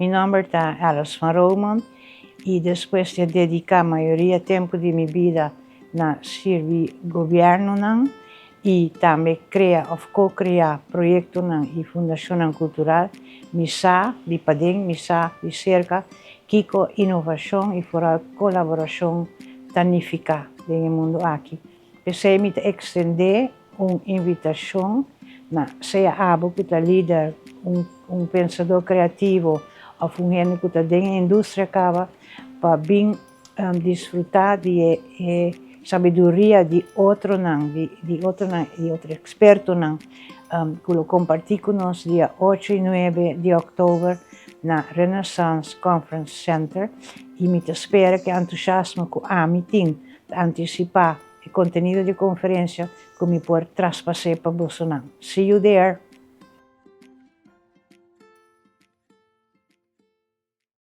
Mi nòmber ta Alice van Roman i despues di dediká mayoria tempu di mi bida na sirbi gobièrnunan i tambe krea òf ko-kreá proyektonan i fundashonnan kultural, mi sa di paden, mi sa di serka kiko inovashon i foral kolaborashon ta nifiká den e mundu aki. P'esei mi ta ekstendé un invitashon na sea abo ku ta lider, un pensadó kreativo òf un hende ku ta den e industria kaba pa bin disfrutá di e sabiduria di otronan, di otronan, di otro ekspertonan ku lo kompartí ku nos dia 8 i 9 di òktober na Renaissance Conference Center. I mi ta spera ku e entusiasmo ku ami tin ta antisipá e kontenido di e konferensia ku mi por traspas'é pa bosonan. See you there!